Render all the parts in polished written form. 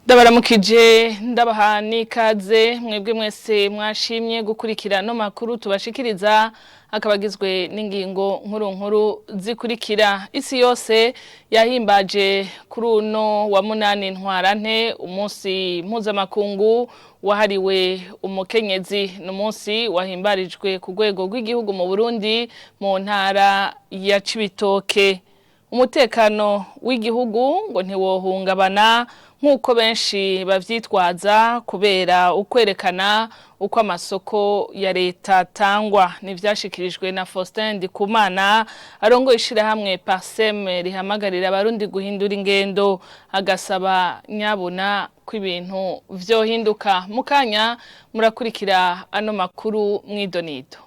Ndabaramukije, ndabaha n'ikaze mwebwe mwese mwashimye gukurikira no makuru tubashikiriza, akaba agizwe n'ingingo nkuru nkuru zikurikira. Isi yose yahimbaje kuri uno wa 8 Ntwarante umunsi mpuzamakungu wahariwe umukenyezi. N'umunsi wahimbarijwe ku rwego rw'igihugu mu Burundi mu ntara ya Cibitoke. Umutekano w'igihugu ngo ntiwohungabana nk'uko benshi bavyitwaza kubera ukwerekana uko amasoko ya leta atangwa. Nivyashikirijwe na Faustin Ndikumana arongoye ishirahamwe Parsem rihamagarira abarundi guhindura ingendo, agasaba nyabuna ko ibintu vyohinduka. Mukanya murakurikira ano makuru mw'idonido.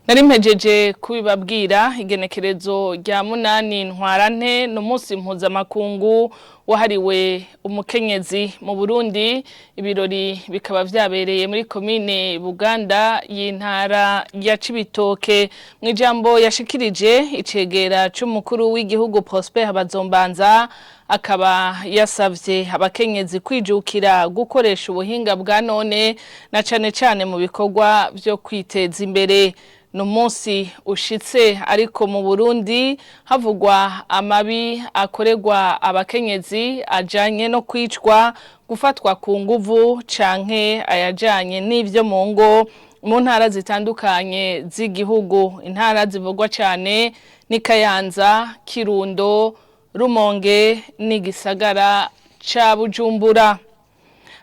Nari mpejeje kubibabwira, igenekerezo rya 8 Ntwarante n'umunsi mpuzamakungu wahariwe umukenyezi mu Burundi. Ibirori bikaba vyabereye muri komine Buganda y'intara ya Cibitoke. Mw'ijambo yashikirije, icegera c'umukuru w'igihugu Prosper Bazombanza akaba yasavye abakenyezi kwijukira gukoresha ubuhinga bwa none na cane cane mu bikorwa vyo kwiteza imbere. Numunsi ushitse ariko mu Burundi havugwa amabi akorerwa abakenyezi ajanye no kwicwa, gufatwa ku nguvu canke ayajanye n'ivyo mu ngo mu ntara zitandukanye z'igihugu. Intara zivugwa cane ni Kayanza, Kirundo, Rumonge n'igisagara ca Bujumbura.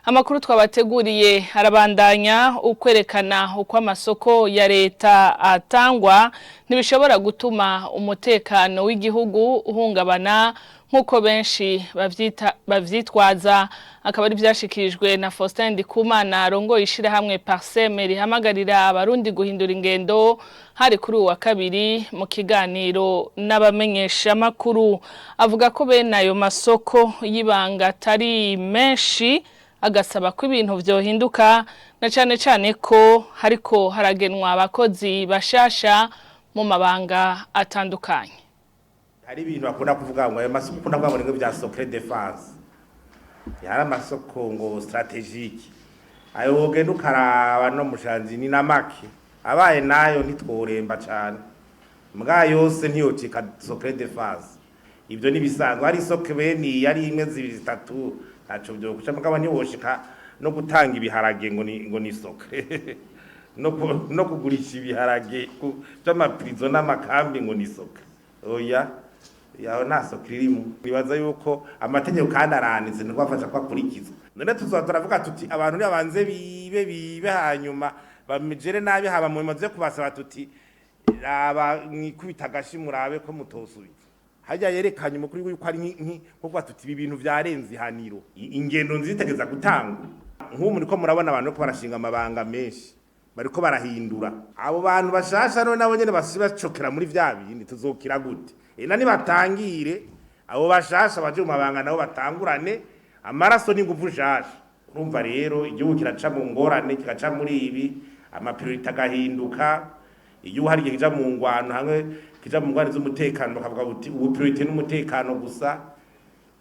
Amakuru twabateguriye arabandanya. Ukwerekana uko amasoko ya leta atangwa ntibishobora gutuma umutekano w'igihugu uhungabana nk'uko benshi bavyitwaza, akaba ari vyashikirijwe na Faustin Ndikumana arongoye ishirahamwe Parsem rihamagarira abarundi guhindura ingendo. Hari kuri uwa kabiri mu kiganiro n'abamenyeshamakuru. Avuga ko bene ayo masoko y'ibanga atari menshi, agasaba ko ibintu vyohinduka na cane cane ko hariko haragenwa abakozi bashasha mu mabanga atandukanye. Hari ibintu bakunda kuvuga ngo ayo masoko, ukunda kuvuga ngo vya secret défense, yari amasoko ngo stratégique. Ayo wogenda ukaraba no mushanzi ni namake abaye nayo ntitworemba cane, mbwa yose ntiyocika secret défense. Ibyo nibisanzwe, hari isoko bene yari imwe, zibiri, zitatu, ntaco vyokuca, mugabo ntiwoshika no gutanga ibiharage ngo ni secret, no kugurisha ibiharage vy'amaprizo n'amakambi ngo ni secret. Oya, yaho nta secret irimo. Nibaza yuko amategeko kandi aranitse, ntirwafasha ko akurikizwa. None tuzoba turavuga tuti abantu nibabanze bibe bibe, hanyuma bamejere nabi, haba mu maze kubasaba tuti raba mwikubita agashi murabe ko mutosubiza. Hajya yerekanye umukuru yuko ari nko tuti ibi bintu vyarenze ihaniro. Ingendo nzitegeza gutangwa. Nk'ubu muriko murabona abantu ko barashinga amabanga menshi, bariko barahindura abo bantu bashasha, none nabo nyene basi bacokera muri vya bindi, tuzokira gute? Ena nibatangire abo bashasha baje mu mabanga, nabo batangurane amaraso n'inguvu nshasha. Urumva rero igihugu kiraca mu ngorane, kiraca muri ibi, ama priorités agahinduka. Igihugu hari igihe kija mu ngwano, hamwe kija mu ngwano z'umutekano, bakavuga buti ubu priorité n'umutekano gusa.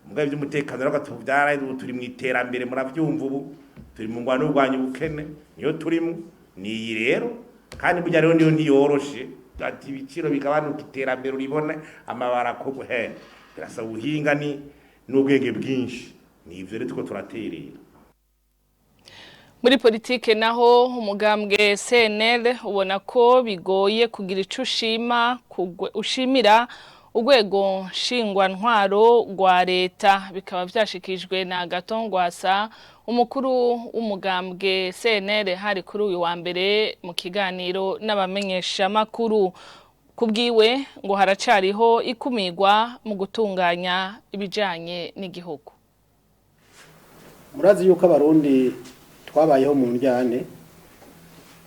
Mugabo iby'umutekano rero tuvyara, ubu turi mu iterambere, muravyumva, ubu turi mu ngwano y'urwanya ubukene, niyo turimo ni iyi rero. Kandi burya rero niyo ntiyoroshe, ati ibiciro bigabanuka, iterambere uribone, amabara akorwe he, birasaba ubuhinga ni n'ubwenge bwinshi. Ni ivyo rero turiko turaterera. Muri politike naho, umugambwe CNL ubona ko bigoye kugira ico ushima ushimira urwego nshingwantwaro rwa leta. Bikaba vyashikijwe na Agathon Rwasa, umukuru w'umugambwe CNL, hari kuri uyu wa mbere mu kiganiro n'abamenyeshamakuru. Kubwiwe ngo haracariho ikumirwa mu gutunganya ibijanye n'igihugu. Murazi yuko abarundi twabayeho mu njyane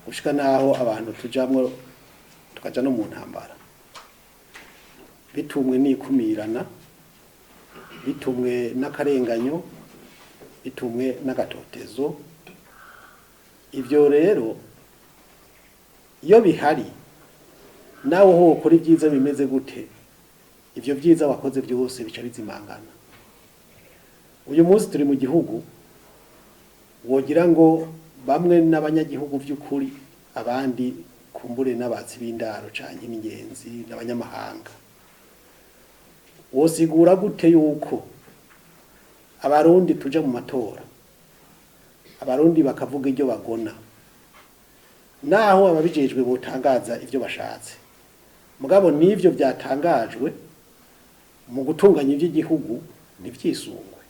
gushika naho abantu tujamwo, tukaja no mu ntambara, bitumwe n'ikumirana, bitumwe n'akarenganyo, bitumwe n'agatotezo. Ibyo rero iyo bihari, nawe ho ukora ibyiza bimeze gute, ibyo byiza wakoze byose bica bizimangana. Uyu munsi turi mu gihugu wogira ngo bamwe n'abanyagihugu by'ukuri, abandi kumbure n'abatsi b'indaro canke n'ingenzi n'abanyamahanga. Wosigura gute yuko Abarundi tuja mu matora, Abarundi bakavuga ibyo bagona, naho ababijejwe botangaza ivyo bashatse, mugabo n'ivyo byatangajwe mu gutunganya iby'igihugu ntivyisungwe?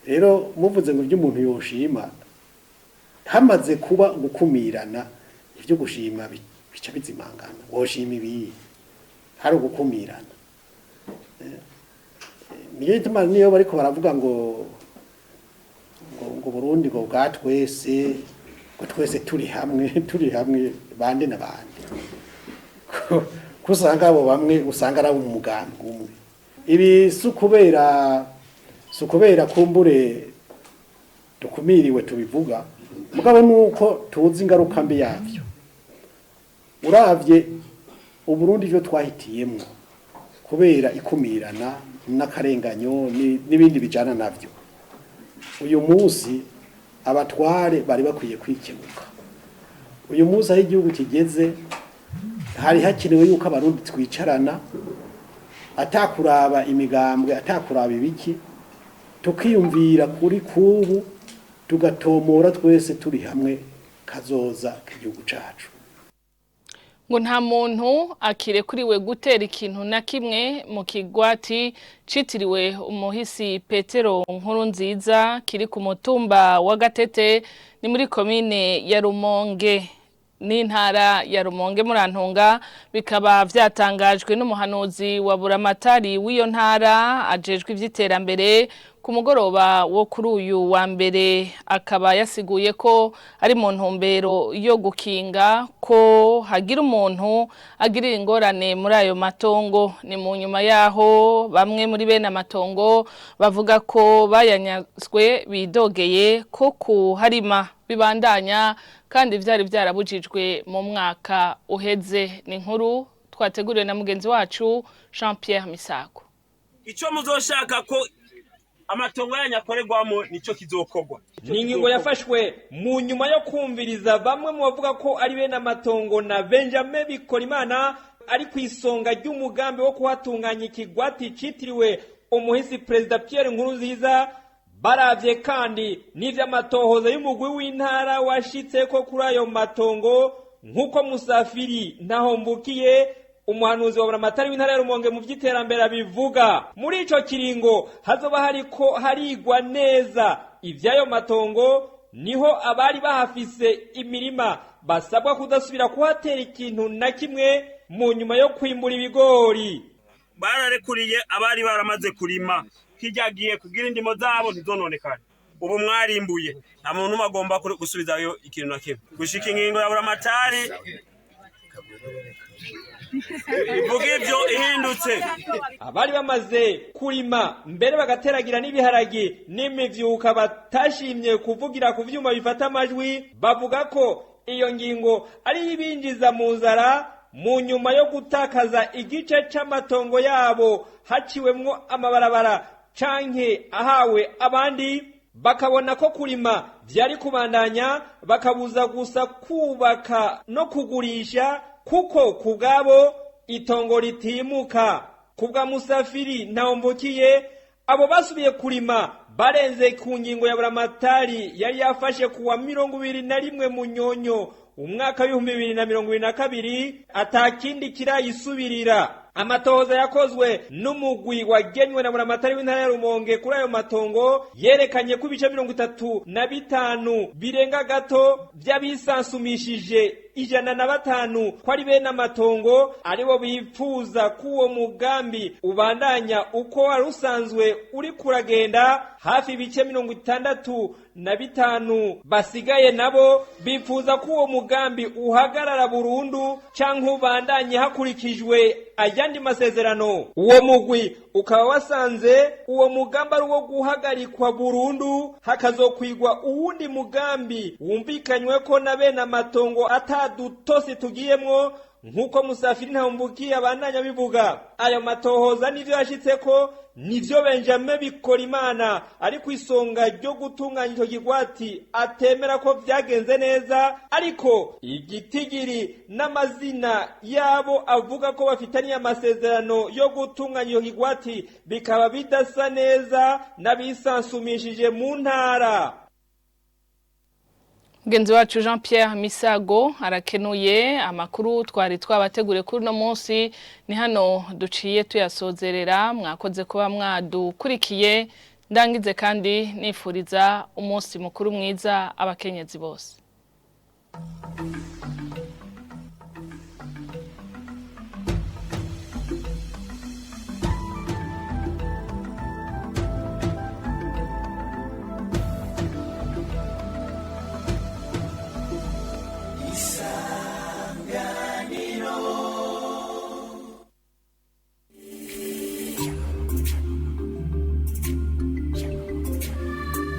Rero muvuze ngo ibyo umuntu yoshima, hamaze kuba gukumirana, ibyo gushima bica bizimangana. Woshima ibiyi hari ugukumirana? Niyo gituma niyo bariko baravuga ngo Burundi ngo bwa twese, ngo twese turi hamwe, turi hamwe bande na bande? Ko usanga abo bamwe usanga ari abo mu mugambi umwe. Ibi si ukubera kumbure dukumiriwe tubivuga, mugabo nuko tuzi ingaruka mbi yavyo. Uravye Uburundi, ivyo twahitiyemwo kubera ikumirana n'akarenganyo n'ibindi bijana navyo, uyu munsi abatware bari bakwiye kwikebuka. Uyu munsi aho igihugu kigeze, hari hakenewe yuko Abarundi twicarana, atakuraba imigambwe, atakuraba ibiki, tukiyumvira kuri kubu, tugatomora twese turi hamwe kazoza k'igihugu cacu. Ngo nta muntu akirekuriwe gutera ikintu na kimwe mu kigwati citiriwe umuhisi Petero Nkurunziza kiri ku mutumba wa Gatete, ni muri komine ya Rumonge n'intara ya Rumonge, murantunga. Bikaba vyatangajwe n'umuhanuzi wa buramatari w'iyo ntara ajejwe ivy'iterambere ku mugoroba wo kuri uyu wa mbere. Akaba yasiguye ko ari mu ntumbero yo gukinga ko hagira umuntu agirira ingorane muri ayo matongo. Ni mu nyuma yaho bamwe muri bene amatongo bavuga ko bayanyazwe bidogeye ko kuharima bibandanya kandi vyari vyarabujijwe mu mwaka uheze. Ni inkuru twateguriwe na mugenzi wacu Jean Pierre Misago. Icyo muzoshaka ko amatongo yanyu akorerwamo, nicyo kizokorwa. Ni ingingo yafashwe mu nyuma yo kumviriza bamwe mu bavuga ko ari bene amatongo na Benjamin Bikorimana ari ku isonga ry'umugambi wo kuhatunganya ikigwati citiriwe umuhisi Perezida Pierre Nkurunziza. Baravye kandi n'ivy'amatohoza y'umugwi w'intara washitse ko kuri ayo matongo, nk'uko Musafiri Ntahomvukiye, umuhanuzi wa buramatari w'intara ya Rumonge mu vy'iterambere, abivuga. Muri ico kiringo hazoba hariko harigwa neza ivy'ayo matongo, niho abari bahafise imirima basabwa kudasubira kuhatera ikintu na kimwe mu nyuma yo kwimbura ibigori. Bararekuriye abari baramaze kurima kijyagiye kugira indimo zabo ntizononekane. Ubu mwarimbuye, nta muntu umwe agomba gusubizayo ikintu na kimwe gushika ingingo ya buramatari ivuga ivyo ihindutse. Abari bamaze kurima mbere bagateragira n'ibiharagi n'imivyuka batashimye kuvugira ku vyuma bifata amajwi, bavuga ko iyo ngingo ari ibinjiza mu nzara mu nyuma yo gutakaza igice c'amatongo yabo haciwemwo amabarabara canke ahawe abandi. Bakabona ko kurima vyari kubandanya, bakabuza gusa kubaka no kugurisha, kuko kubwabo itongo ritimuka. Kubwa Musafiri Ntawomvukiye, abo basubiye kurima barenze ku ngingo ya buramatari yari yafashe kuwa 21 Munyonyo umwaka w'2022, atakindi kirayisubirira. Amatohoza yakozwe n'umugwi wagenywe na buramatari w'intara ya Rumonge kuri ayo matongo yerekanye ko ibice 35 birenga gato vy'abisansumishije 105 ko ari bene amatongo aribo bipfuza ko uwo mugambi ubandanya uko wari usanzwe uri kuragenda. Hafi ibice 65 basigaye nabo bifuza ko uwo mugambi uhagarara burundu canke ubandanye hakurikijwe. ayandi masezerano. Uwo mugwi ukaba wasanze uwo mugambi ari uwo guhagarikwa burundu, hakazokwigwa uwundi mugambi wumvikanywe ko na bene amatongo atadutosi tugiyemwo, nk'uko Musafiri Ntawumbukiye abandanya bivuga. Ayo matohoza n'ivyo yashitseko nivyo Benjamin Bikorimana ari ku isonga ryo gutunganya ico kigwati atemera ko vyagenze neza, ariko igitigiri n'amazina yabo avuga ko bafitaniye amasezerano yo gutunganya ico kigwati bikaba bidasa neza n'abisansumishije mu ntara. Mugenzi wacu Jean Pierre Misago arakenuye. Amakuru twari twabateguriye kuri uno munsi ni hano duciye tuyasozerera. Mwakoze kuba mwadukurikiye. Ndangize kandi nifuriza umunsi mukuru mwiza abakenyezi bose.